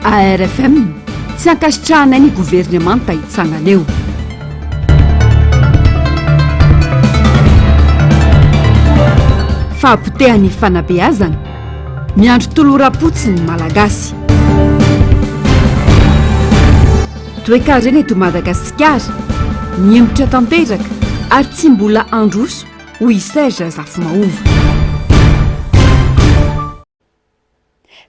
ARFM, Tsy ankasitrahanay ny governemanta hitsangana eo. Fahapotehan'ny fanabeazana, miandry toloram-potsiny ny Malagasy. Toekarena eto Madagasikara, mihemotra tanteraka ary tsy mbola handroso hoy i Serge Zafimahova.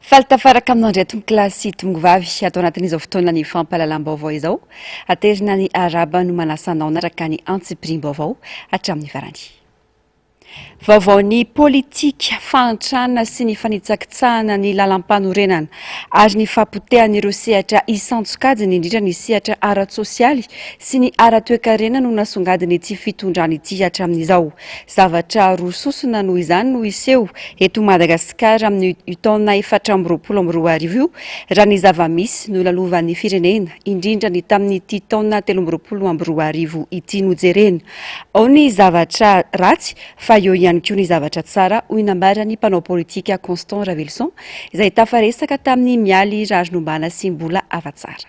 Faly tafaraka aminao indray tompokolahy sy tompokovavy ato anatin'izao fotoanan'ny fampahalalam-baovao izao. Aterina ny arahaba no manasa anao hanaraka ny antsipiriam-baovao hatramin'ny farany. Vaovaon'ny politika, fahantrana sy ny fanitsakitsahana ny lalampanorenana ary ny fahapotehan'ireo sehatra isan-tsokajiny indrindra ny sehatra ara-tsosialy sy ny ara-toekarena no nasongadin'ity fitondrana ity hatramin'izao. Zavatra roa sosona noho izany no hiseho eto Madagasikara amin'io taona 2024 io raha ny zava-misy nolalovan'ny firenena, indrindra ny tamin'ity taona 2023 ity no jerena. Ao ny zavatra ratsy fa eo ihany koa ny zavatra tsara, hoy nambaran'ny mpanao politika Constant Raveloson, izay tafaresaka tamin'i Mialy Raharinombana sy Mbola Havatsara.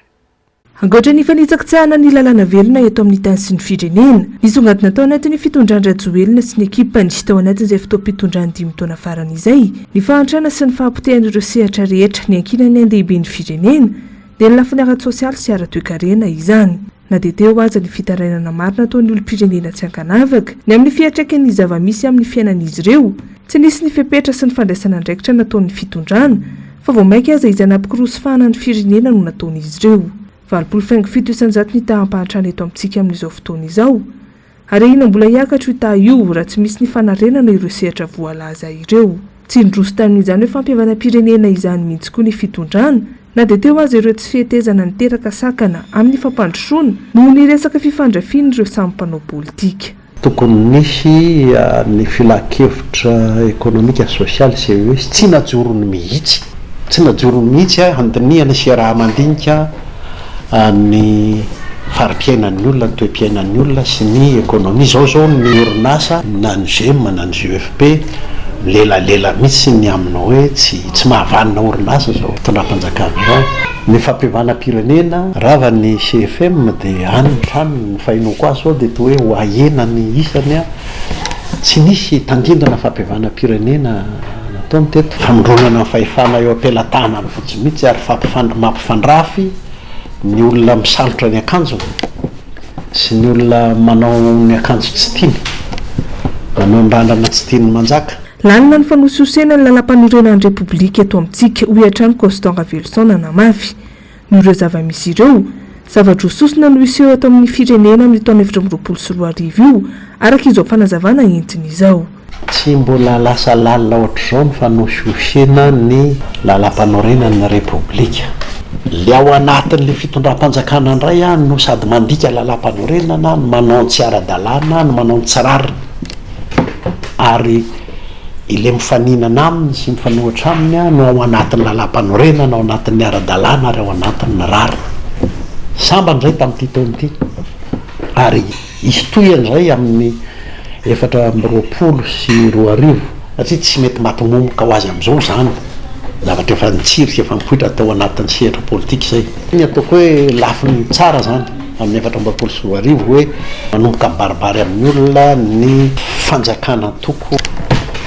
Ankoatra ny fanitsakitsahana ny lalàna velona eto amin'ny tany sy ny firenena, nisongadina tao anatin'ny fitondran-dRajoelina sy ny ekipany tao anatin'izay fotoam-pitondrany dimy taona farany izay, ny fahantrana sy ny fahapotehan'ireo sehatra rehetra niankinan'ny ain-dehiben'ny firenena, dia ny lafiny ara-tsosialy sy ara-toekarena izany. Na dia teo aza ny fitarainana maro nataon'ny olom-pirenena tsy ankanavaka ny amin'ny fiantraikan'ny zava-misy amin'ny fiainan'izy ireo, tsy nisy ny fepetra sy ny fandraisana andraikitra nataon'ny fitondrana, fa vao mainka aza izay nampikorosy fahana ny firenena no nataon'izy ireo. 80 faingo 7 isan-jato ny taham-pahantrana eto amintsika amin'izao fotoana izao. Ary ahiana mbola hiakatra io taha io raha tsy misy ny fanarenana ireo sehatra voalaza ireo. Tsy nidroso tamin'izany hoe fampihavanam-pirenena izany mihitsy koa ny fitondrana, na dia teo aza ireo tsy fihetezana niteraka sakana amin'ny fampandrosoana noho ny resaka fifandrafian'ireo samy mpanao politika. Tokony nisy ny filan-kevitra ekonomika sosialy, CES, tsy najorony mihitsy. Tsy najorony mihitsy handinihana sy iaraha-mandinika ny fari-piainan'ny olona, ny toe-piainan'ny olona sy ny ekonomia. Izao izao ny orinasa na ny GEM na ny GEFP milelalela mihitsy ny amin'ny hoe tsy tsy mahavanona orinasa izao fitondram-panjakana izao. Ny fampihavanam-pirenena, rava ny CFM dia any ny tranony, ny fahenoako azy izao dia toa hoe ho ahena ny isany, tsy nisy tandindona fampihavanam-pirenena nataony teto. Famondronana ny fahefana eo am-pelatanany fotsiny mihitsy ary fampifandrafy ny olona misalotra ny akanjony sy ny olona manao ny akanjo tsy tiany, manao ny randrana tsy tiany manjaka. Lalina ny fanosihosena ny lalampanorenan'ny Repoblika eto amintsika, hoy hatrany Constant Raveloson nanamafy. Noho ireo zava-misy ireo, zava-droa sosona no hiseho eto amin'ny firenena amin'io taona 2024 io, araka izao fanazavana entiny izao. Tsy mbola lasa lalina ohatr'izao ny fanosihosena ny lalampanorenan'ny Repoblika. Le ao anatin'le fitondram-panjakana indray no sady mandika lalampanorenana no manao ny tsy ara-dalàna no manao ny tsy rariny. Ary ile mifaninana aminy sy mifanohitra aminy no ao anatin'ny lalampanorenana, ao anatin'ny ara-dalàna ary ao anatin'ny rariny. Sambany izay tamin'ity taona ity. Ary Hisy tohiny izay amin'ny 2024 satria tsy mety maty momoka ho azy amin'izao izany zavatra efa nitsiry sy efa nipoitra tao anatin'ny sehatra politika izay. Ny ataoko hoe lafiny tsara izany amin'ny 2024 hoe manomboka mibaribary amin'ny olona ny fanjakana antoko.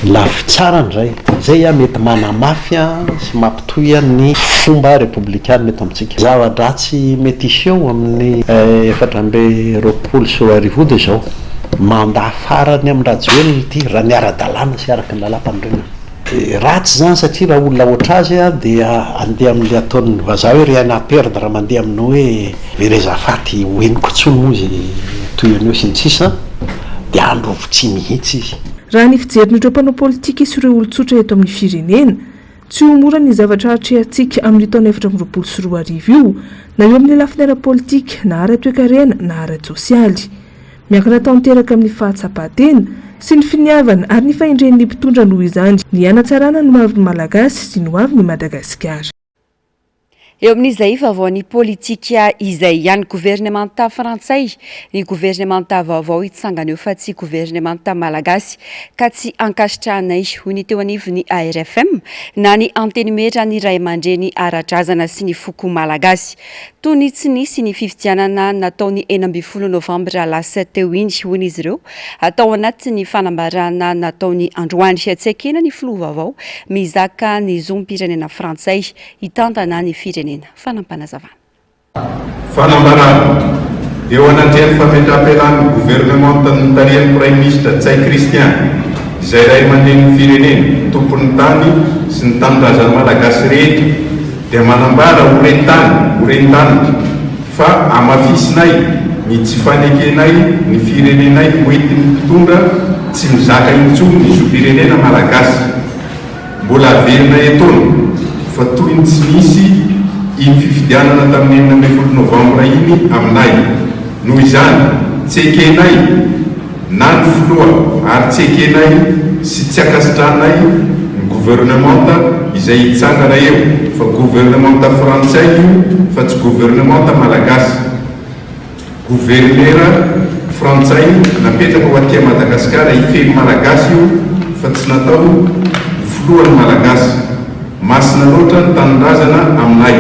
Lafy tsarany izay. Izay mety manamafy sy mampitohy ny fomba repoblikanina eto amintsika. Zava-dratsy mety hiseho amin'ny 2024 dia izao, mandat farany amin-dRajoelina ity raha ny ara-dalàna sy araka ny lalàmpanorenana. Ratsy izany satria raha olona ohatr'azy dia handeha amin'ilay ataon'ny vazaha hoe rien à perdre, mandeha amin'ny hoe vereza faty ho henoko intsony moa izay tohiny eo sy ny sisa dia handrovi-tsihy mihitsy izy. Raha ny fijerin'ireo mpanao politika sy ireo olon-tsotra eto amin'ny firenena, tsy ho mora ny zavatra hatrehantsika amin'io taona 2024 io, na eo amin'ny lafiny ara-politika, na ara-toekarena, na ara-tsosialy. Miankina tanteraka amin'ny fahatsapan-tena sy ny finiavana ary ny fahendren'ny mpitondra noho izany ny hanatsarana ny hoavin'ny Malagasy sy ny hoavin'i Madagasikara. Eo amin'izay vaovaon'ny politika izay ihany, governemanta frantsay, ny governemanta vaovao hitsangana eo fa tsy governemanta malagasy ka tsy ankasitrahanay, hoy ny teo anivon'ny ARFM na ny Antenimieran'ny Raiamandreny ara-drazana sy ny foko malagasy. Toy ny tsy nisy ny fifidianana natao ny 16 novambra lasa teo iny, hoy izy ireo tao anatin'ny fanambarana nataony androany. Tsy ekena ny filoha vaovao mizaka ny zom-pirenena frantsay hitantana ny firenena. Fanampinazavana. Fanambarana, Eo anatrehan'ny fametraham-pialan'ny governemanta notarihan'ny Praiminisitra Ntsay Christian, izay raiamandrenin'ny firenena, tompon'ny tany sy ny tanindrazan'ny Malagasy rehetra, dia manambara ho ren-tany, ho ren-danitra, fa hamafisinay ny tsy fanekenay ny firenenay ho entin'ny mpitondra tsy mizaka intsony ny zom-pirenena Malagasy. Mbola averina etoana fa toy ny tsy nisy iny fifidianana tamin'ny 16 novambra iny aminay. Noho izany, tsy ekenay na ny filoha ary tsy ekenay sy tsy ankasitrahanay ny governemanta izay hitsangana eo fa governemanta frantsay io fa tsy governemanta malagasy. Governera frantsay napetraka ho aty Madagasikara hifehy ny Malagasy io fa tsy natao ho filohan'ny Malagasy. Masina loatra ny tanindrazana aminay.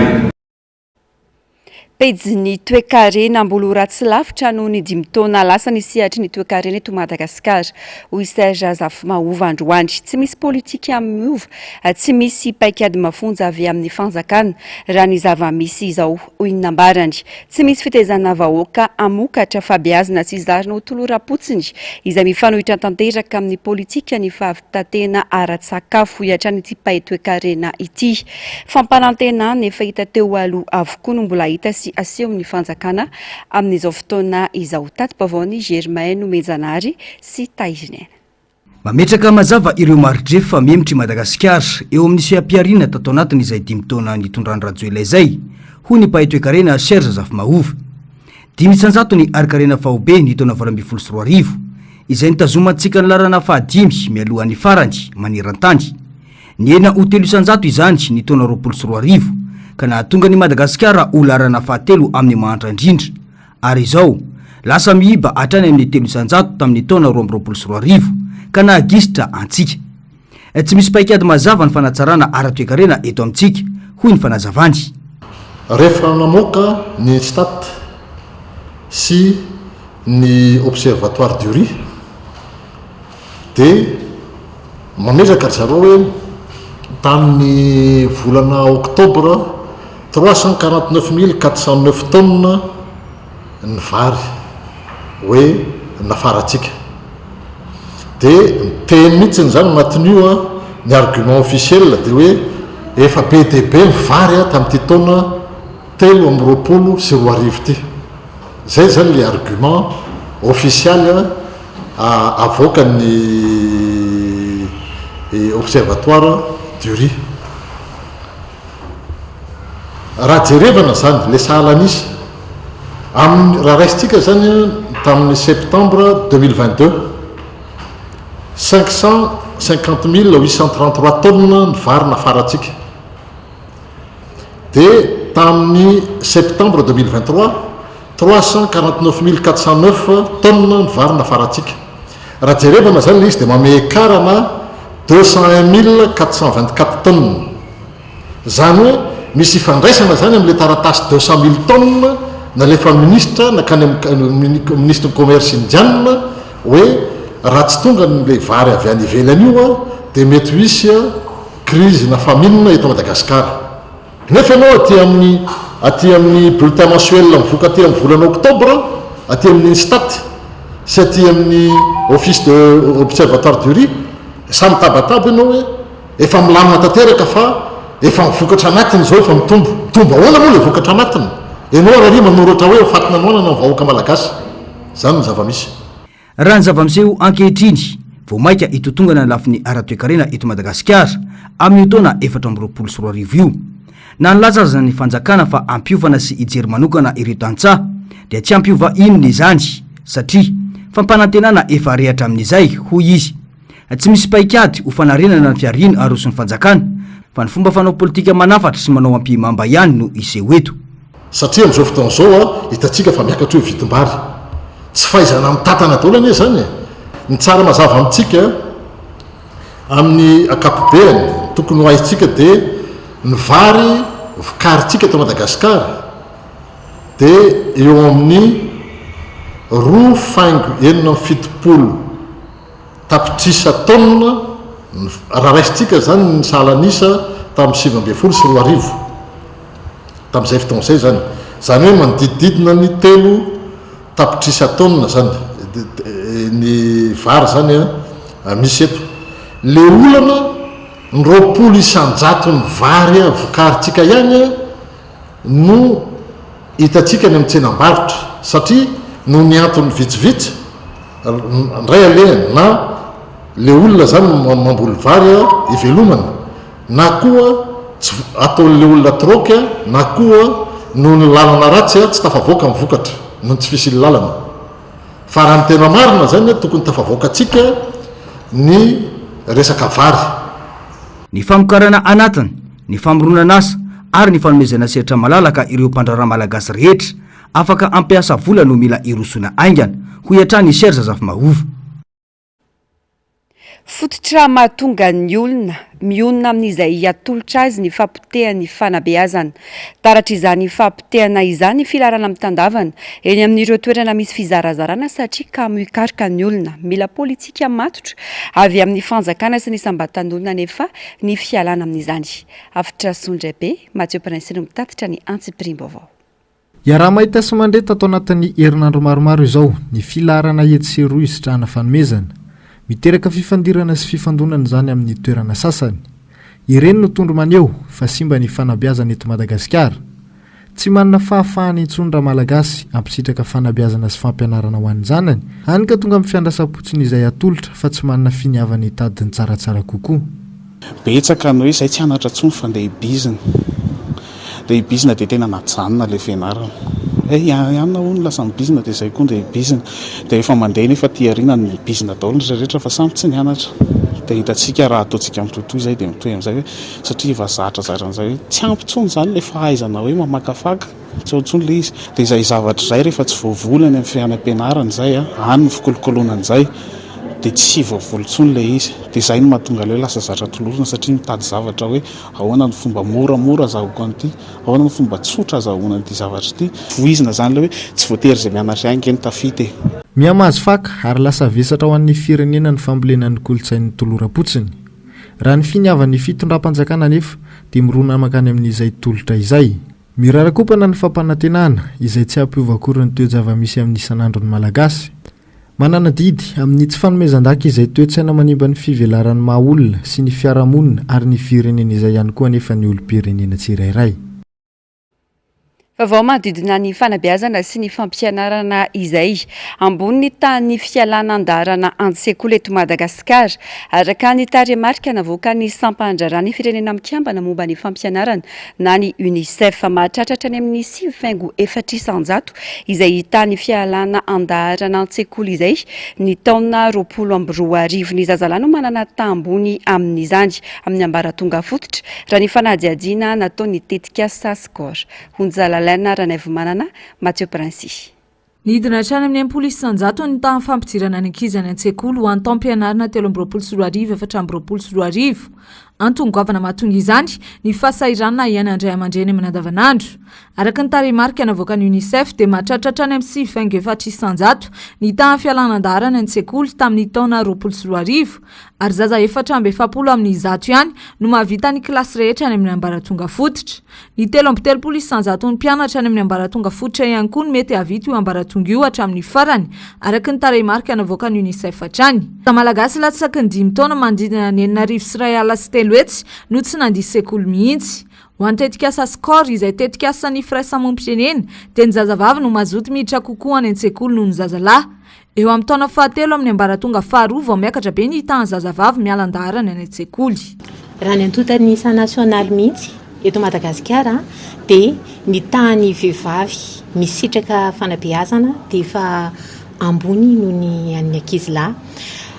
Pejin'ny toekarena, Mbola ho ratsy lavitra noho ny dimy taona lasa ny sehatry ny toekarena eto Madagasikara, hoy Serge Zafimahova androany. Tsy misy politika miova, tsy misy paikady mafonja avy amin'ny fanjakana raha ny zava-misy izao, hoy ny nambarany. Tsy misy fitaizana vahoaka hamokatra fabeazana sy zarina ho toloram-potsiny izay mifanohitra tanteraka amin'ny politikan'ny fahavitan-tena ara-tsakafo, hoy hatrany ity mpahay toekarena ity. Fampanantenana efa hita teo aloha avokoa no mbola hita sy asehon'ny fanjakana amin'izao fotoana izao. Tati-baovaon'i Germain Nomenjanahary sy Tahirinena. Mametraka mazava ireo mari-drefy fa mihemotra i Madagasikara eo amin'ny seha-pihariana tato anatin'izay dimy taona nitondran'i Rajoelina izay, hoy ny mpahay toekarena Serge Zafimahova. 5% ny harinkarena faobe ny taona 2018, izay nitazomantsika ny laharana fahadimy mialohan'ny farany maneran-tany. Nihena ho 3% izany ny taona 2020, ka nahatonga an'i Madagasikara ho laharana fahatelo amin'ny mahantra indrindra. Ary izao, lasa miiba hatrany amin'ny 3% tamin'ny taona 2022, ka nahagisitra antsika. Tsy misy paikady mazava ny fanatsarana ara-toekarena eto amintsika, hoy ny fanazavany. Rehefa namoaka ny Instat sy ny Observatoire du riz dia mametraka ry zareo hoe tamin'ny volana oktobra 349 409 tonnes ny vary hoe nafarantsika. Dia miteny mihitsy izany anatin'io an, ny argument officiel dia hoe efa be dia be ny vary tamin'ity taona 2023 ity. Izay izany ilay argument ofisialy avoakan'ny Observatoire du riz. Raha jerevana izany ilay sahalan'isa, amin'ny, raha raisintsika izany tamin'ny septembre 2022, 550 833 tonnes ny vary nafarantsika. Dia tamin'ny septembre 2023, 349 409 tonnes ny vary nafarantsika. Raha jerevana izany ilay izy dia manome écart ana 201 424 tonnes. Izany hoe misy ifandraisana izany amin'ilay taratasy 200 mille tonnes nalefan'ny minisitra nankany amin'ny minisitry ny commerce indiana hoe raha tsy tonga ilay vary avy any ivelany io dia mety ho hisy crise na famine eto Madagasikara. Nefa ianao aty amin'ny aty amin'ny bulletin mensuel mivoaka aty amin'ny volana octobre, aty amin'ny Instat sy aty amin'ny office de observatoire du riz, samy mitabataba ianao hoe efa milamina tanteraka fa efa ny vokatra anatiny izao efa mitombo. Mitombo ahoana moa ilay vokatra anatiny? Ianao ary ary manoratra hoe ho fatinanoanana ny vahoaka malagasy. Izany ny zava-misy. Raha ny zava-miseho ankehitriny, vao mainka hitotongana ny lafiny ara-toekarena eto Madagasikara amin'io taona 2024 io. Na nilaza aza ny fanjakana fa hampiofana sy hijery manokana ireo tantsaha, dia tsy hampiova inona izany, satria fampanantenana efa re hatramin'izay, hoy izy. Tsy misy paikady ho fanarenana ny fihariana aroson'ny fanjakana. Fa ny fomba fanao politika manafatra sy manao ampihimamba ihany no hiseho eto. Satria amin'izao fotoana izao hitantsika fa miakatra io vidim-bary. Tsy fahaizana mitantana daholo anie izany e! Ny tsara mazava amintsika amin'ny ankapobeany, ny tokony ho haintsika dia ny vary vokarintsika eto Madagasikara dia eo amin'ny 2,76 tapitrisa taonina raha raisintsika izany ny sahalan'isa tamin'ny 2019, tamin'izay fotoana izay izany, izany hoe manodidididina ny 3 tapitrisa taonina izany ny vary izany misy eto. Ilay olana, ny 20 isan-jaton'ny vary vokarintsika ihany no hitantsika any amin'ny tsenam-barotra satria noho ny antony vitsivitsy indray alehany na le olona zany mamboly vary ivelomany na koa tsy ataon'le olona troc na koa noho ny lalana ratsy tsy tafavoaka ny vokatra noho ny tsy fisian'ny lalana fa raha ny tena marina zany tokony tafavoakantsika ny resaka vary. Ny famokarana anatiny, ny famoronana asa ary ny fanomezana sehatra malalaka ireo mpandraharaha malagasy rehetra afaka hampiasa vola no mila hirosoana haingana, hoy hatrany i Serge Zafimahova. Fototra mahatonga ny olona mionona amin'izay atolotra azy ny fahapotehan'ny fanabeazana. Taratr'izany fahapotehana izany ny filaharana mitandavana eny amin'ireo toerana misy fizarazarana satria kamo hikaroka ny olona. Mila politika matotra avy amin'ny fanjakana sy ny isam-batan'olona anefa ny fialana amin'izany. Avotra Sondraibe, Mathieu Prince no mitatitra ny antsipiriam-baovao. Iaraha-mahita sy mandre tato anatin'ny herinandro maromaro izao ny filaharana etsy sy eroa hisitrahana fanomezana. Miteraka fifandirana sy fifandonana izany amin'ny toerana sasany. Ireny no tondro maneho fa simba ny fanabeazana eto Madagasikara. Tsy manana fahafahana intsony Ramalagasy hampisitraka fanabeazana sy fampianarana ho an'ny zanany, hany ka tonga amin'ny fiandrasam-potsiny izay atolotra fa tsy manana finiavana hitady ny tsaratsara kokoa. Betsaka ny hoe izay tsy hanatra intsony fa ndeha hibizina. Ndeha hibizina dia tena najanona ilay fianarana. Hey, i anona hono lasa mibizina dia izay koa ndeha hibizina. Dia rehefa mandeha nefa aty aoriana ny mibizina daholo ny rehetra fa samy tsy nianatra. Dia hitantsika raha ataontsika mitohitohy izay dia mitohy amin'izay hoe satria efa zatra zatra an'izay hoe tsy ampy intsony izany ilay fahaizana hoe mamakafaka, tsy ao intsony ilay izy. Dia izay zavatra izay rehefa tsy voavoly any amin'ny fianam-pianarana izay, any ny fikolokoloana an'izay dia tsy voavoly intsony ilay izy. Dia izay no mahatonga ilay hoe lasa zatra tolorana satria mitady zavatra hoe ahoana ny fomba moramora azahoako an'ity. Ahoana ny fomba tsotra azahoana an'ity zavatra ity? Voizina izany ilay hoe tsy voatery izay mianatra ihany ange no tafita e. Miha-mahazo faka ary lasa vesatra ho an'ny firenena ny fambolena ny kolontsain'ny toloram-potsiny. Raha ny finiavan'ny fitondram-panjakana anefa dia mirona mankany amin'izay tolotra izay. Mirarakopana ny fampanantenana izay tsy hampiova akory ny toe-java-misy amin'ny isan'andro ny Malagasy. Manana adidy amin'ny tsy fanomezan-daka izay toe-tsaina manimba ny fivelaran'ny maha olona sy ny fiarahamonina ary ny firenena izay ihany koa anefa ny olom-pirenena tsirairay. Vaovao manodidina ny fanabeazana sy ny fampianarana izay. Ambony ny tahan'ny fialana an-daharana an-tsekoly eto Madagasikara, araka ny tarehimarika navoakan'ny sampan-draharahan'ny Firenena Mikambana momba ny fampianarana na ny Unicef. Mahatratra hatrany amin'ny 9,4% izay hita ny fialana an-daharana an-tsekoly izay ny taona 2020. Ny zazalahy no manana taha ambony amin'izany amin'ny ambaratonga fototra, raha ny fanadihadiana nataon'ny tetikasa Score. Honja Lalaina Ranaivomanana, Mathieu Princy. Nidina hatrany amin'ny 60% ny tahan'ny fampidirana ny ankizy any an-tsekoly ho an'ny taom-pianarana 2023 2024. Antony goavana mahatonga izany ny fahasahiranana iainan'ny ray aman-dreny amin'ny andavanandro. Araka ny tarehimarika navoakan'ny Unicef dia mahatratra hatrany amin'ny 9,4% ny tahan'ny fialana an-daharana an-tsekoly tamin'ny taona 2020 ary zaza 44 amin'ny 100 ihany no mahavita ny kilasy rehetra any amin'ny ambaratonga fototra. Ny 33 isanjaton'ny mpianatra any amin'ny ambaratonga fototra ihany koa no mety hahavita io ambaratonga io hatramin'ny farany, araka ny tarehimarika navoakan'ny Unicef hatrany. Malagasy latsaky ny dimy taona manodidina ny 3 601 no tsy nandia sekoly mihitsy. Ho an'ny tetikasa SCORE izay tetikasan'ny firaisamonim-pirenena dia ny zazavavy no mazoto miditra kokoa any an-tsekoly noho ny zazalahy. Eo amin'ny taona fahatelo amin'ny ambaratonga faharoa vao miakatra be ny tahan'ny zazavavy miala an-daharana any an-tsekoly. Raha ny antontan'isa nasionaly mihitsy eto Madagasikara dia ny tahan'ny vehivavy misitraka fanabeazana dia efa ambony noho ny an'ny ankizilahy.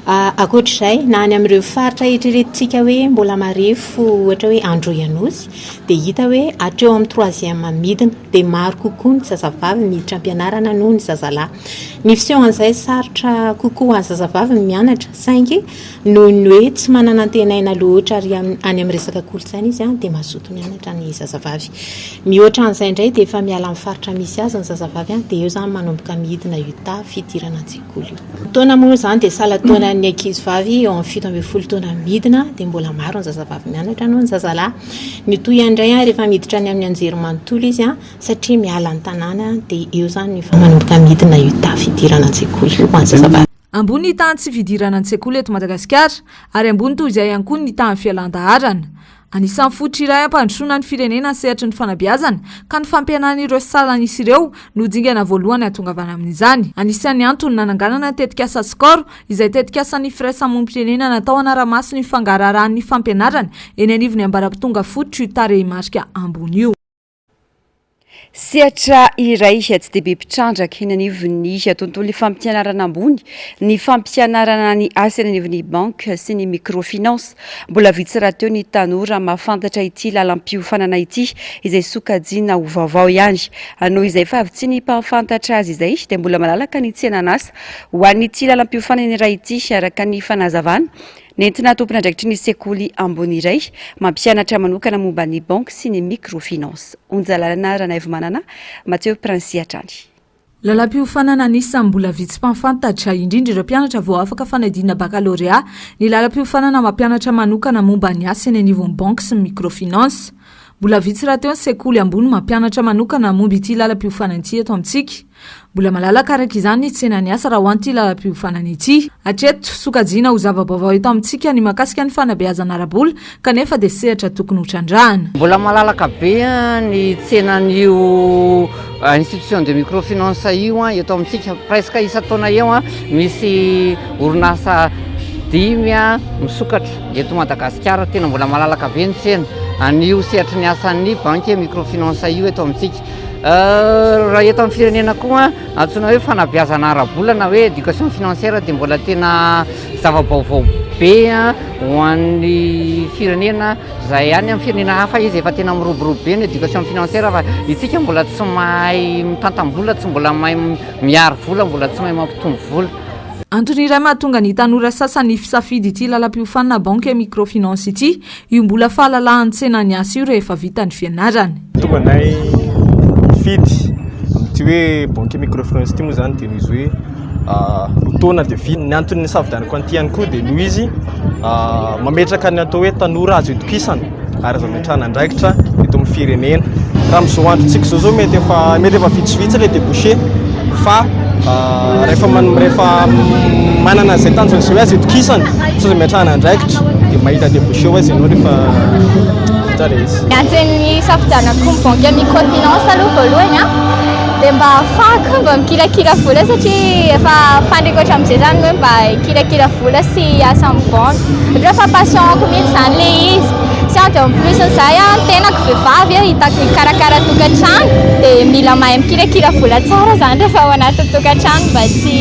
Ankoatr'izay, na any amin'ireo faritra eritreretintsika hoe mbola marefo ohatra hoe Androy Anosy dia hita hoe hatreo amin'ny troisième midina dia maro kokoa ny zazavavy miditra am-pianarana noho ny zazalahy. Ny fisehon'izay sarotra kokoa ho an'ny zazavavy ny mianatra saingy noho ny hoe tsy manana antenaina loatra ary any amin'ny resaka kolontsaina izy dia mazoto mianatra ny zazavavy. Mihoatra an'izay indray dia efa miala amin'ny faritra misy azy ny zazavavy dia eo izany manomboka midina io taha fidirana an-tsekoly io. Taona moa izany dia salan-taonan'ny ankizy vavy eo amin'ny 17 taona midina dia mbola maro ny zazavavy mianatra noho ny zazalahy. Ny tohiny indray rehefa miditra any amin'ny anjerimanontolo izy satria miala ny tanàna dia eo izany no efa manomboka midina io taha fidirana an-tsekoly io ho an'ny zazavavy. Ambony ny tahan'ny tsy fidirana an-tsekoly eto Madagasikara ary ambony toy izay ihany koa ny tahan'ny fialan-daharana. Anisan'ny fototra iray hampandrosoana ny firenena ny sehatry ny fanabeazana ka ny fampihenana ireo salan'isa ireo no dingana voalohany hahatongavana amin'izany. Anisan'ny antony nananganana ny tetikasa Score izay tetikasan'ny firaisamonim-pirenena natao hanara-maso ny fangaraharahan'ny fampianarana eny anivon'ny ambaratonga fototra io tarehimarika ambony io. Sehatra iray tsy dia be mpitrandraka eny anivon'ny tontolon'ny fampianarana ambony ny fampianarana ny asa eny anivon'ny banky sy ny microfinance. Mbola vitsy rahateo ny tanora mahafantatra ity lalam-piofanana ity izay sokajiana ho vaovao ihany. Noho izay fahavitsian'ny mpahafantatra azy izay dia mbola malalaka ny tsenan'asa ho an'ity lalam-piofanana iray ity araka ny fanazavana Nentina tompon'andraikitry ny sekoly ambony iray mampianatra manokana momba ny banky sy ny microfinance. Onjalalana Ranaivomanana, Mathieu Princi hatrany. Lalam-piofanana anisan'ny mbola vitsy mpahafantatra, indrindra ireo mpianatra vao afaka fanadinana bakalorea, ny lalam-piofanana mampianatra manokana momba ny asa eny anivon'ny banky sy ny microfinance. Mbola vitsy rahateo ny sekoly ambony mampianatra manokana momba ity lalam-piofanana ity eto amintsika. Mbola malalaka araka izany ny tsenan'ny asa raha ho an'ity lalam-piofanana ity. Hatreto, sokajiana ho zava-baovao eto amintsika ny mahakasika ny fanabeazana ara-bola kanefa dia sehatra tokony hotrandrahana. Mbola malalaka be ny tsenan'io institution de microfinance io eto amintsika. Presque isan-taona eo misy orinasa dimy misokatra eto Madagasikara. Tena mbola malalaka be ny tsena an'io sehatry ny asan'ny banky microfinance io eto amintsika. Raha eto amin'ny firenena koa antsoina hoe fanabeazana ara-bola na hoe éducation financière dia mbola tena zava-baovao be ho an'ny firenena izay any amin'ny firenena hafa izy efa tena miroborobo be ny éducation financière fa isika mbola tsy mahay mitantam-bola, tsy mbola mahay miary vola, mbola tsy mahay mampitombo vola. Antony iray mahatonga ny tanora sasany hisafidy ity lalam-piofanana Banque et Microfinance ity io mbola fahalalahan'ny tsenan'ny asa io rehefa vita ny fianarana. Tonga anay nifidy amin'ity hoe Banque et Microfinance ity moa izany dia noho izy hoe roa taona dia vita. Ny antony nisafidianako an'ity ihany koa dia noho izy mametraka ny atao hoe tanora azo itokisana ary azo ametrahana andraikitra eto amin'ny firenena. Raha amin'izao androntsika izao zao mety efa mety efa vitsivitsy ilay débouché fa rehefa rehefa manana an'izay tanjona izay hoe azo itokisana sy azo ametrahana andraikitra dia mahita débouché ho azy ianao rehefa vita ilay izy. Ny antony nisafidianako ny banque microfinance aloha voalohany an, dia mba ahafahako mba mikirakira vola satria efa faniriako hatramin'izay izany hoe mba hikirakira vola sy hiasa amin'ny banque. Satria efa passion-ko mihitsy izany ilay izy. Sady en plus an'izay an, tenako vehivavy hitako hikarakara tokantrano dia mila mahay mikirakira vola tsara izany rehefa ao anatin'ny tokantrano mba tsy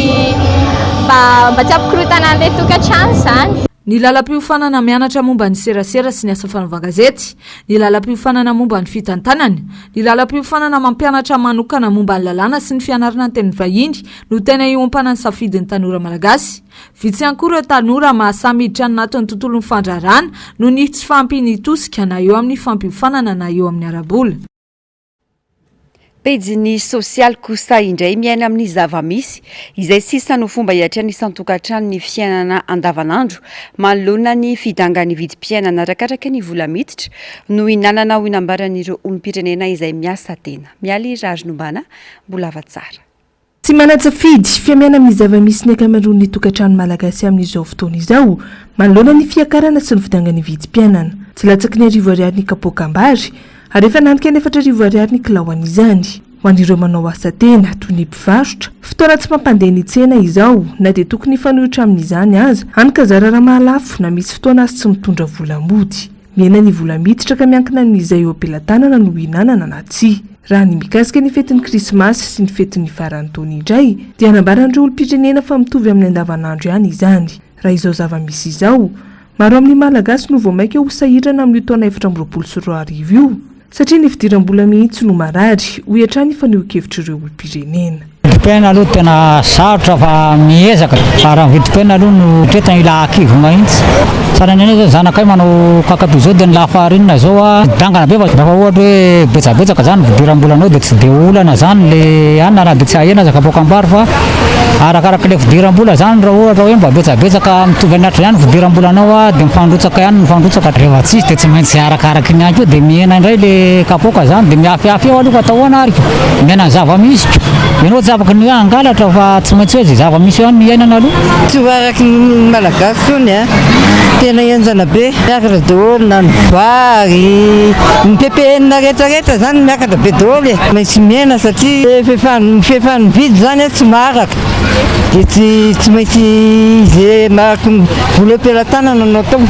mba mba tsy hampikorontana an'ilay tokantrano izany. Ny lalam-piofanana mianatra momba ny serasera sy ny asa fanaovan-gazety, ny lalam-piofanana momba ny fitantanana, ny lalam-piofanana mampianatra manokana momba ny lalàna sy ny fianarana ny teny vahiny no tena iompanan'ny safidin'ny tanora malagasy. Vitsy ihany koa ireo tanora mahasahy miditra any anatin'ny tontolon'ny fandraharahana noho ny tsy fahampian'ny tosika na eo amin'ny fampiofanana na eo amin'ny ara-bola. Pejin'ny sosialy kosa indray miaina amin'ny zava-misy, izay sisa no fomba hiatrehan'ny isan-tokantrano ny fiainana andavanandro manoloana ny fidangan'ny vidim-piainana arakaraka ny vola miditra no hinanana hoy nambaran'ireo olom-pirenena izay miasa tena. Mialy Raharinombana, Mbolava tsara. Tsy manan-tsafidy, fa miaina amin'ny zava-misy ny ankamaroan'ny tokantrano malagasy amin'izao fotoana izao, manoloana ny fiakarana sy ny fidangan'ny vidim-piainana. Tsy latsaky ny arivo ariary ny kapoakam-bary, ary efa nanika ny 4000 ariary ny kilaoan'izany. Ho an'ireo manao asa tena, toy ny mpivarotra, fotoana tsy mampandeha ny tsena izao, na dia tokony hifanohitra amin'izany aza, hany ka zara raha mahalafo na misy fotoana aza tsy mitondra vola mody. Mihena ny vola miditra ka miankina amin'izay eo am-pelatanana no hihinanana na tsia. Raha ny mikasika ny fetin'ny Krismasy sy ny fetin'ny faran'ny taona indray dia nambaran'ireo olom-pirenena fa mitovy amin'ny andavanandro ihany izany. Raha izao zava-misy izao, maro amin'ny Malagasy no vao mainka ho sahirana amin'io taona 2024 io satria ny fidiram-bola mihitsy no marary, hoy hatrany ny fanehoan-kevitr'ireo olom-pirenena. Vidim-piainana aloha tena sarotra fa miezaka fa raha ny vidim-piainana aloha no eritreretina mila kivy mahitsy. Sahala ny anay zao zanakay manao kakato zao dia ny lafarinina zao a dangana be fa raha ohatra hoe betsabetsaka zany fidiram-bolanao dia tsy dia olana zany le anona na dia tsy ahena aza kapoakam-bary fa Arakaraka ilay fidiram-bola zany raha ohatra hoe mba betsabetsaka mitovy any ihany fidiram-bolanao a dia mifandrotsaka ihany mifandrotsaka rehefa tsisy dia tsy maintsy arakaraky ny ihany koa dia mihena indray le kapoaka zany dia miafiafy eo aloha fa atao ahoana ary miaina ny zava-misy ianao tsy afaka ny hoe hangalatra fa tsy maintsy hoe izay zava-misy eo ihany no iainana aloha. Tsy ho araky ny Malagasy intsony a! Tena henjana be, miakatra daholo na ny vary, ny ppn rehetra rehetra zany miakatra be daholo e! Maintsy mihena satria ny fihefan'ny vidy zany tsy maharaka dia tsy tsy maintsy izay maharaka ny vola eo am-pelatanana no atao.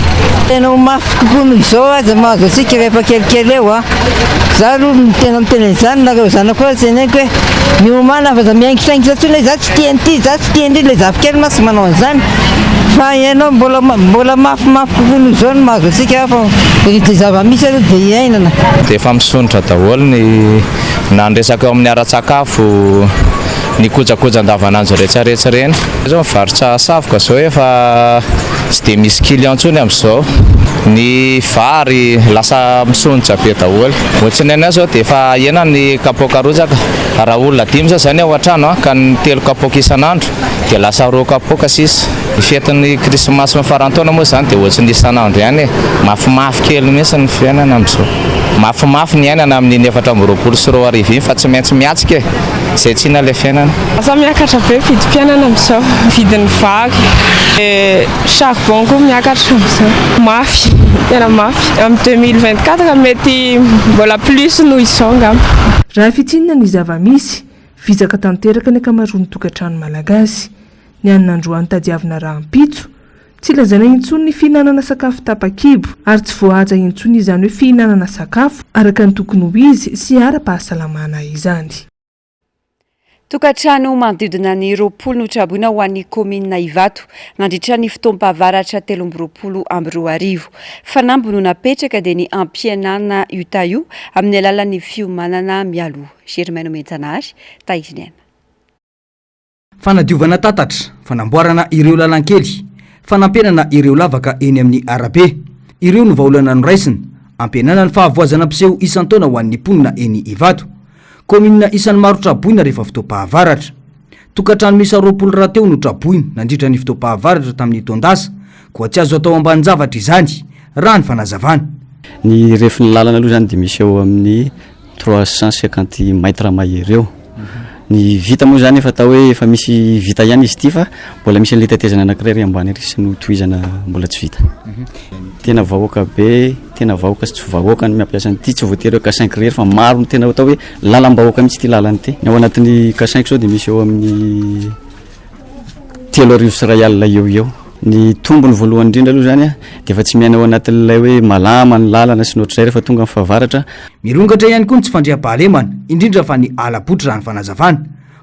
Tena ho mafy kokoa noho izao aza mahazo antsika rehefa kelikely eo a! Za aloha tena miteny an'izany nareo zanako aza teneniko hoe miomàna fa aza miaingitraingitra intsony hoe za tsy tia an'ity, za tsy tia an'ity, ilay zafikely mantsy manao an'izany fa ianao mbola mbola mafimafy kokoa noho izao no mahazo antsika fa izay zava-misy aloha dia iainana. Dia efa misondrotra daholo ny na ny resaka eo amin'ny ara-tsakafo, ny kojakoja andavanandro rehetrarehetra ireny. Zao mivarotra savoka zao efa tsy dia misy client intsony amin'izao. Ny vary lasa misondrotra be daholo. Ohatry ny anay zao dia efa ahena ny kapoaka rotsaka. Raha olona dimy zao zany ao an-trano ka ny telo kapoaka isan'andro dia lasa roa kapoaka sisa. Ny fetin'ny krismasy sy ny faran'ny taona moa izany dia ohatry ny isan'andro ihany e. Mafimafy kely mihitsy ny fiainana amin'izao. Mafimafy ny iainana amin'iny 2024 iny fa tsy maintsy miatrika e. Izay tsinona ilay fiainana. Lasa miakatra be vidim-piainana amin'izao. Vidin'ny vary, charbon koa miakatra amin'izao. Mafy, tena mafy. Amin'ny 2024 mety mbola plus noho izao angamba. Raha fintinina ny zava-misy, vizaka tanteraka ny ankamaroan'ny tokantrano malagasy. Ny an'ny androany tadiavina rahampitso. Tsy lazaina intsony ny fihinanana sakafo tapa-kibo ary tsy voahaja intsony izany hoe fihinanana sakafo araka ny tokony ho izy sy ara-pahasalamana izany. Tokantrano manodidina ny 20 no traboina ho an'ny kaominina Ivato nandritra ny fotoam-pahavaratra 2023. Fanamby no napetraka dia ny hampihenana io taha io amin'ny alalan'ny fiomanana mialoha. Germain Nomenjanahary, Tahiriniaina. Fanadiovana tatatra, fanamboarana ireo lalan-kely, fanampenana ireo lavaka eny amin'ny arabe. Ireo no vahaolana noraisina, hampihenana ny fahavoazana mpiseho isan-taona ho an'ny mponina eny Ivato. Kaominina isan'ny maro traboina rehefa fotoam-pahavaratra. Tokantrano miisa 20 rahateo no traboina nandritra ny fotoam-pahavaratra tamin'ny taon-dasa, koa tsy azo atao ambanin-javatra izany, raha ny fanazavana. Ny refin'ny lalana aloha izany dia misy eo amin'ny 350 mètres mahery eo. Ny vita moa izany efa atao hoe efa misy vita ihany izy ity fa mbola misy an'ilay tetezana anankiray ery ambany ery sy notohizana mbola tsy vita. Tena vahoaka be, tena vahoaka sy tsy vahoaka no mampiasa an'ity, tsy voatery hoe K5 irery fa maro no tena atao hoe lalam-bahoaka mihitsy ity lalana ity. Ny ao anatin'ny K5 izao dia misy eo amin'ny 2100 eo ho eo. Ny tombony voalohany indrindra aloha izany dia efa tsy miaina ao anatin'ilay hoe malama ny lalana sy ny ohatr'izay rehefa tonga ny fahavaratra. Mirongatra ihany koa ny tsy fandriampahalemana, indrindra fa ny hala-botry raha ny fanazavana.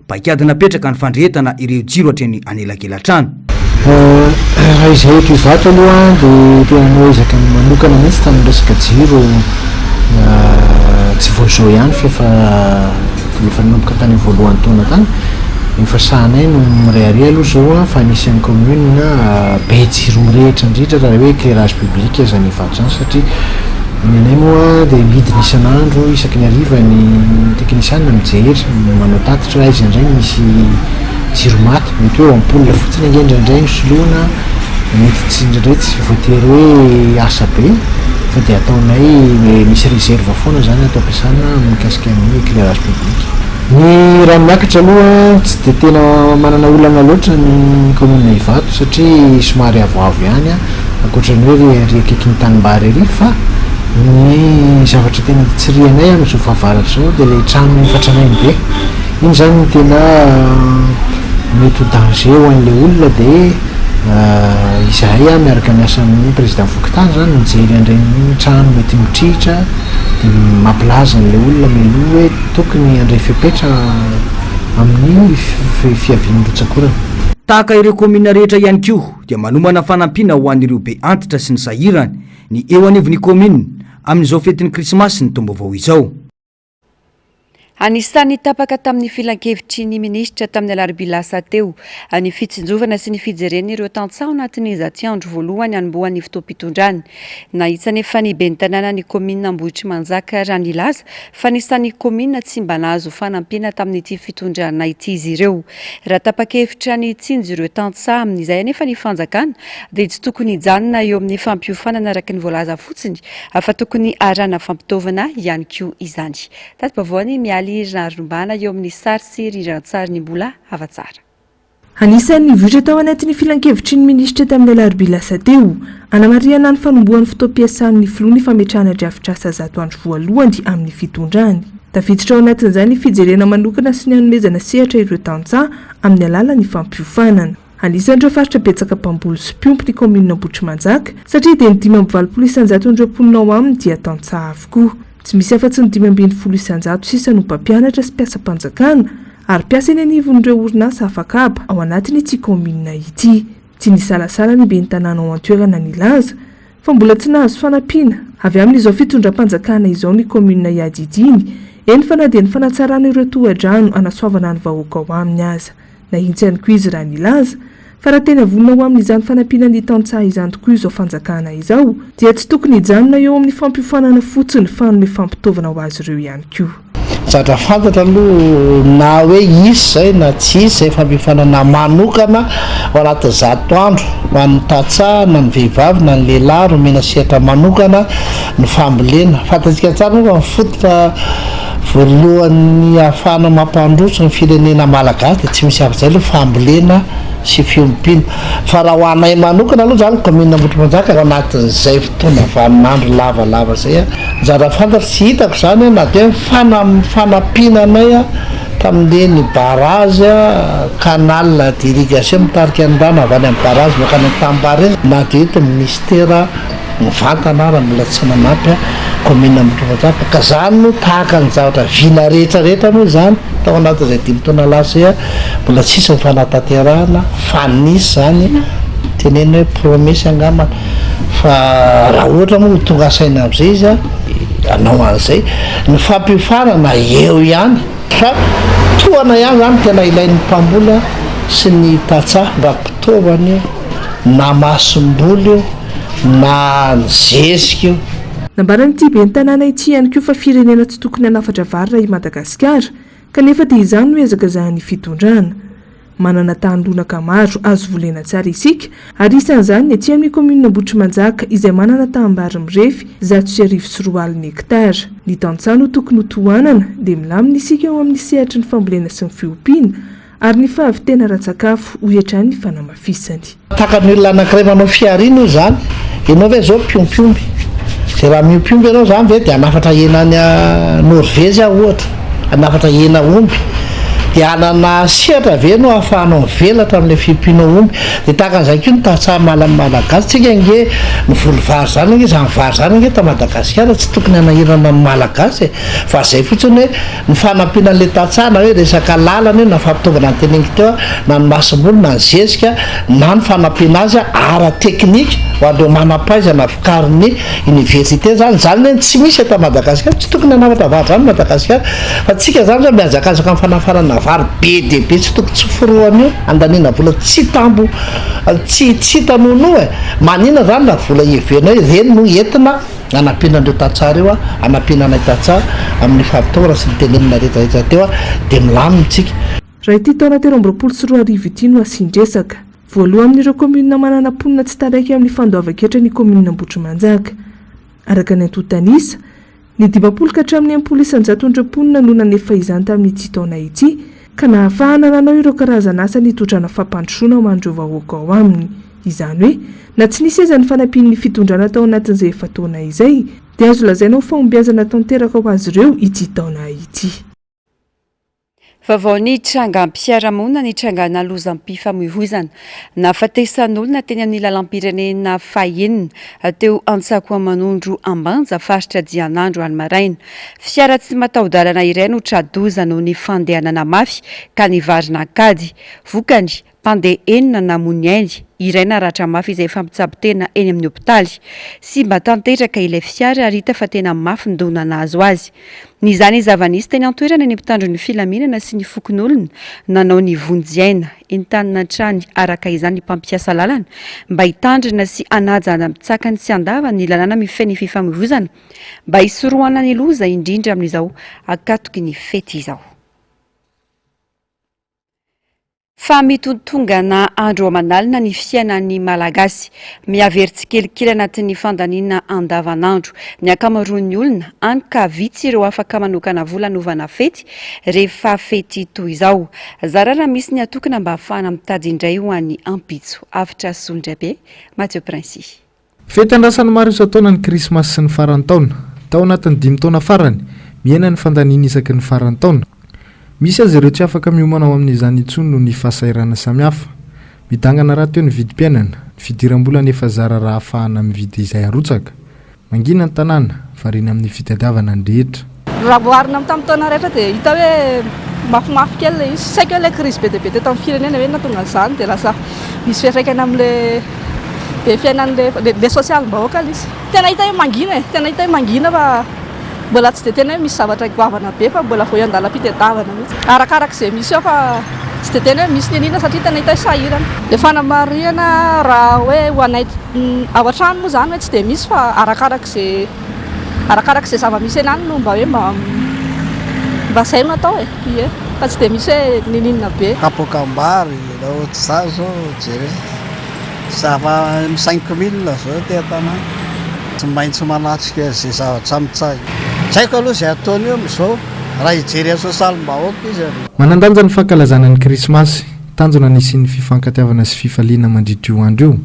Paikady napetraka ny fandrehetana ireo jiro hatreny anelakelan-trano. Raha izahay eto Ivato aloha dia tena noezaka manokana mihitsy tamin'ny resaka jiro tsy vao izao ihany fa efa efa nanomboka tany amin'ny voalohan'ny taona tany. Efa sahanay no mirehareha aloha izao fa anisan'ny commune be jiro mirehitra indrindra raha hoe éclairage public izany Ivato izany satria ny anay moa dia midina isan'andro isaky ny hariva ny teknisianina mijery, manao tatitra hoe aiza indray no misy jiro maty, mety hoe ampoule fotsiny ange indraindray no soloina, mety tsy indraindray tsy voatery hoe asa be fa dia ataonay misy réserve foana izany ato am-piasana mikasika ny éclairage public. Ny rano miakatra aloha tsy dia tena manana olana loatra ny kaominina Ivato satria somary avoavo ihany ankoatra ny hoe ery akaikin'ny tanimbary ery fa ny zavatra tena tsirihanay amin'izao fahavaratra izao dia ilay trano efa tranainy be iny izany no tena mety ho danger ho an'ilay olona dia izahay miaraka miasa amin'ny président fokontany izany mijery an'ireny trano mety mitrihitra. Dia mampilaza an'ilay olona mialoha hoe tokony handray fepetra amin'ny fiavian'ny rotsak'orana. Tahaka ireo kaominina rehetra ihany koa dia manomana fanampiana ho an'ireo be antitra sy ny sahirana ny eo anivon'ny kaominina amin'izao fetin'ny krismasy sy ny taom-baovao izao. Anisan'ny tapaka tamin'ny filankevitry ny minisitra tamin'ny alarobia lasa teo ny fitsinjovana sy ny fijerena ireo tantsaha ao anatin'ny zato andro voalohany hanombohan'ny fotoam-pitondrany. Nahitsy anefa ny ben'ny tanànan'ny kaominina Ambohitrimanjaka raha nilaza fa anisan'ny kaominina tsy mba nahazo fanampiana tamin'ity fitondrana ity izy ireo. Raha tapa-kevitra ny hitsinjo ireo tantsaha amin'izay anefa ny fanjakana dia tsy tokony hijanona eo amin'ny fampiofanana araka ny voalaza fotsiny fa tokony arahana fampitaovana ihany koa izany. Tati-baovao ny Mialy Rinarombana eo amin'ny sary sy rindran-tsarin'i Mbola Havatsara. Anisan'ny nivoitra tao anatin'ny filankevitry ny minisitra tamin'ny alarobia lasa teo, hanamarihana ny fanombohan'ny fotoam-piasan'ny filoha ny fametrahana drafitrasa zato andro voalohany amin'ny fitondrany. Tafiditra ao anatin'izany ny fijerena manokana sy ny hanomezana sehatra ireo tantsaha amin'ny alalan'ny fampiofanana. Anisan'ireo faritra betsaka mpamboly sy mpiompy ny kaominina Ambohitrimanjaka satria dia ny 85 isan-jaton'ireo mponina ao aminy dia tantsaha avokoa. Tsy misy afa-tsy ny 15 isan-jato sisa no mpampianatra sy mpiasam-panjakana ary mpiasa eny anivon'ireo orinasa afak'haba ao anatin'ity kaominina ity. Tsy nisalasala ny ben'ny tanàna ao an-toerana nilaza fa mbola tsy nahazo fanampiana avy amin'izao fitondram-panjakana izao ny kaominina iadidiany, eny fa na dia ny fanatsarana ireo tohadrano hanasoavana ny vahoaka ao aminy aza. Nahitsy ihany koa izy raha nilaza fa raha tena vonona ho amin'izany fanampiana ny tantsaha izany tokoa izao fanjakana izao dia tsy tokony hijanona eo amin'ny fampiofanana fotsiny fa hanome fampitaovana ho azy ireo ihany koa. Zavatra fantatra aloha na hoe hisy izay na tsy hisy izay fampiofanana manokana ao anatin'ny zato andro ho an'ny tantsaha na ny vehivavy na ny lehilahy ary omena sehatra manokana ny fambolena. Fantatsika tsara moa fa ny fototra Voalohany ahafahana mampandroso ny firenena malagasy dia tsy misy afa-tsy izay aloha fambolena sy fiompiana. Fa raha ho anay manokana aloha izany commune Ambohitrimanjaka ao anatin'izay fotoana vaninandro lavalava izay ny zavatra fantatro tsy hitako izany na dia ny fanampiana anay tamin'ireny barrage, canal d'irrigation mitarika ny rano avy any amin'ny barrage mankany amin'ny tanimbary ireny na dia eto ny ministera Mivantana ara mbola tsy nanampy a commune Ambohitrimanjaka ka zany no tahaka ny zavatra vina rehetra rehetra moa izany tao anatin'izay dimy taona lasa izay a mbola tsisy ny fanatanterahana fa nisy zany tenenina hoe promesse angambany fa raha ohatra moa ho tonga saina am'izay izy a hanao an'izay ny fampiofanana eo ihany fa tohana ihany zany tena ilain'ny mpamboly sy ny tantsaha mba mpitaovana io na masomboly io na ny zezika io. Nambaran'ity ben'ny tanàna ity ihany koa fa firenena tsy tokony hanafatra vary raha i Madagasikara, kanefa dia izany no ezaka zahan'ny fitondrana. Manana tany lonaka maro azo volena tsara isika ary isan'izany ny aty amin'ny kaominina Ambohitrimanjaka izay manana taham-bary mirefy 1200 hektara. Ny tantsaha no tokony ho tohanana dia milamina isika eo amin'ny sehatry ny fambolena sy ny fiompiana Ary ny fahavitena ara-tsakafo, hoy hatrany ny fanamafisany. Tahaka ny olona anankiray manao fihariana io izany. Ianao ve izao mpiompy omby? Dia raha miompy omby ianao izany ve dia hanafatra hena any Norvezy aho ohatra, hanafatra hena omby. Dia hanana sehatra ve ianao ahafahanao mivelatra amin'ilay fiompianao omby? Dia tahaka an'izany koa ny tantsaha malagasy. Tsika ange ny voly vary izany ange, izany vary izany ange eto Madagasikara tsy tokony hanahirana ny Malagasy e! Fa izay fotsiny hoe Ny fanampiana an'ilay tantsaha na hoe resaka lalana io na fampitaovana ny teneniko teo na ny masomboly na ny zezika na ny fanampiana azy ara-teknika ho an'ireo manam-pahaizana vokarin'ny oniversite zany, izany anie tsy misy eto Madagasikara, tsy tokony hanafatra vary zany Madagasikara fa tsika zany zao mihazakazaka amin'ny fanafarana vary be dia be tsy tokony tsy forohana io andaniana vola tsy tambo tsy tsy hita nonoa e, maninona zany raha vola heverina hoe ireny no entina Hanampiana an'ireo tantsaha ireo, hanampiana anay tantsaha amin'ny fampitaovana sy ny tenenina rehetra rehetra teo dia milamina isika. Raha ity taona 2023 ity no asian-dresaka. Voaloha amin'ireo kaominina manana mponina tsy taraiky amin'ny fandoavan-ketra ny kaominina Ambohitrimanjaka. Araka ny antontan'isa, ny 50 ka hatramin'ny 60 isan-jaton'ireo mponina no nanefa izany tamin'ity taona ity, ka nahafahana nanao ireo karazan'asa nitondrana fampandrosoana ho an'ireo vahoaka ao aminy. Izany hoe, na tsy nisy aza ny fanampian'ny fitondrana tao anatin'izay efa-taona izay, dia azo lazaina ho fahombiazana tanteraka ho azy ireo ity taona ity. Vaovao ny trangam-piarahamonina nitrangana lozam-pifamoivoizana. Nahafatesan'olona teny amin'ny lalam-pirenena fahenina teo Antsakoamanondro Ambanja, faritra Dianandro any maraina. Fiara tsy mataho-dalana iray no tra-doza noho ny fandehanana mafy ka nivarina an-kady. Vokany, Mpandeha enina namoy ny ainy, iray naratra mafy izay efa mitsabo tena eny amin'ny hopitaly. Simba tanteraka ilay fiara ary hita fa tena mafy ny dona nahazo azy. Nizaha ny zava-nisy teny an-toerana ny mpitandro ny filaminana sy ny fokonolona nanao ny vonjy aina. Entanina hatrany araka izany ny mpampiasa lalana mba hitandrina sy hanaja antsakany sy andavany ny lalàna mifehy ny fifamoivoizana mba hisorohana ny loza indrindra amin'izao ankatoky ny fety izao. Fa mitontongana andro aman'alina ny fiainan'ny Malagasy. Mihavery tsikelikely anatin'ny fandaniana andavanandro ny ankamaroan'ny olona, hany ka vitsy ireo afaka manokana vola hanaovana fety rehefa fety toy izao. Zara raha misy ny atokana mba hahafahana mitady indray ho an'ny ampitso. Avotra Solondraibe, Mathieu Princi. Fety andrasan'ny maro isan-taona ny Krismasy sy ny faran'ny taona. Tao anatin'ny dimy taona farany, mihena ny fandaniana isaky ny faran'ny taona. Misy aza ireo tsy afaka miomana ho amin'izany intsony noho ny fahasahiranana samihafa. Midangana rahateo ny vidim-piainana, ny fidiram-bola anefa zara raha ahafahana mividy izay arotsaka. Mangina ny tanàna, variana amin'ny fitadiavana ny rehetra. Raha oharina amin'ny tamin'ny taona rehetra dia hita hoe mafimafy kely ilay izy. Tsy haiko hoe ilay crise be dia be teto amin'ny firenena ve no nahatonga an'izany dia lasa misy fiantraikany amin'ilay be fiainan'ilay ilay sosialim-bahoaka ilay izy. Tena hita hoe mangina e, tena hita hoe mangina fa mbola tsy dia tena hoe misy zavatra goavana be fa mbola vao eo an-dalam-pitadiavana mihitsy. Arakaraka izay misy eo fa tsy dia tena hoe misy n'inona satria tena hita hoe sahirana. Ilay fanamarihana raha hoe ho anay ao an-trano moa izany hoe tsy dia misy fa arakaraka izay arakaraka izay zava-misy eny any no mba hoe mba mba izay no atao e, ie, fa tsy dia misy hoe n'inon'inona be. Kapoakam-bary raha ohatr'izany izao jereo. Zava 5000 zao aty an-tanàna. Tsy maintsy manatrika izay zavatra mitsahy. Tsy haiko aloha izay ataony eo amin'izao raha hijery ny sosialim-bahoaka izy. Manan-danja ny fankalazana ny Krismasy. Tanjona ny hisian'ny fifankatiavana sy fifaliana mandritra io andro io.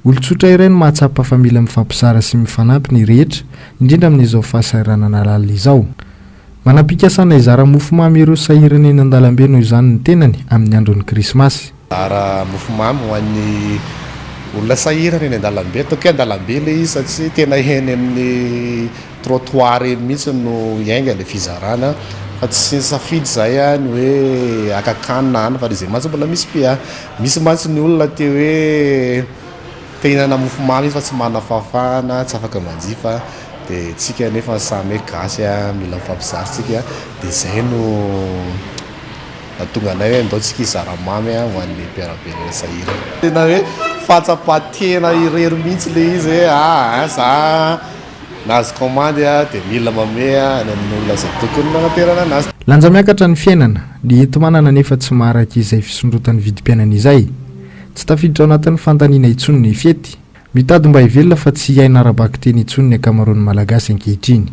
Olon-tsotra iray no mahatsapa fa mila mifampizara sy mifanampy ny rehetra, indrindra amin'izao fahasahiranana lalina izao. Manam-pikasana hizara mofomamy ireo sahirana eny an-dalambe noho izany ny tenany amin'ny andron'ny Krismasy. Zara mofomamy ho an'ny olona sahirana eny an-dalambe, ataoko hoe an-dalambe ilay izy satria tena eny amin'ny trottoir eny mihitsy no hiainga ilay fizarana fa tsy nisafidy izahay ny hoe haka kanina any fa izay mantsy mbola misy mpiahy. Misy mantsy ny olona te hoe te hihinana mofomamy izy fa tsy manana fahafahana, tsy afaka manjifa dia isika nefa samy hoe gasy mila mifampizara isika dia izay no Nahatonga anay hoe andao tsika hizara mamy ho an'ny mpiara-belona sahirana. Tena hoe fahatsapan-tena irery mihitsy ilay izy hoe aa za nahazo commande dia mila manome any amin'olona izay tokony nanaterana anazy. Lanja miakatra ny fiainana, ny enti-manana anefa tsy maharaka izay fisondrotan'ny vidim-piainana izay. Tsy tafiditra ao anatin'ny fandaniana intsony ny fety. Mitady mba hivelona fa tsy hiaina ara-bakiteny intsony ny ankamaroan'ny Malagasy ankehitriny.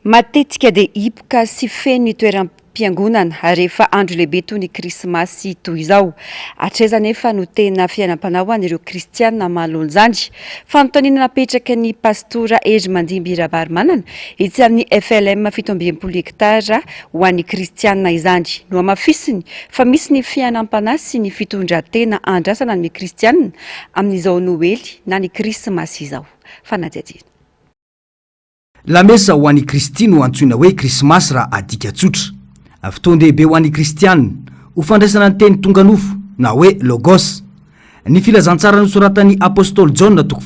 Matetika dia hipoka sy feno ny toeram-piangonana rehefa andro lehibe toy ny Krismasy toy izao. Hatraiza anefa no tena fiainam-panahy ho an'ireo kristiana manoloana izany? Fanontaniana napetraky ny Pastora Hery Mandimby Rabarimanana etsy amin'ny FLM 67 hektara ho an'ny kristiana izany. Nohamafisiny fa misy ny fiainam-panahy sy ny fitondran-tena andrasana ny kristiana amin'izao Noely na ny Krismasy izao. Fanadihadiana. Lamesa ho an'i Kristy no antsoina hoe Krismasy raha adika tsotra. Fotoan-dehibe ho an'ny Kristiana, ho fandraisana ny Teny tonga nofo, na hoe Logos. Ny Filazantsara nosoratan'ny Apostoly Jaona toko.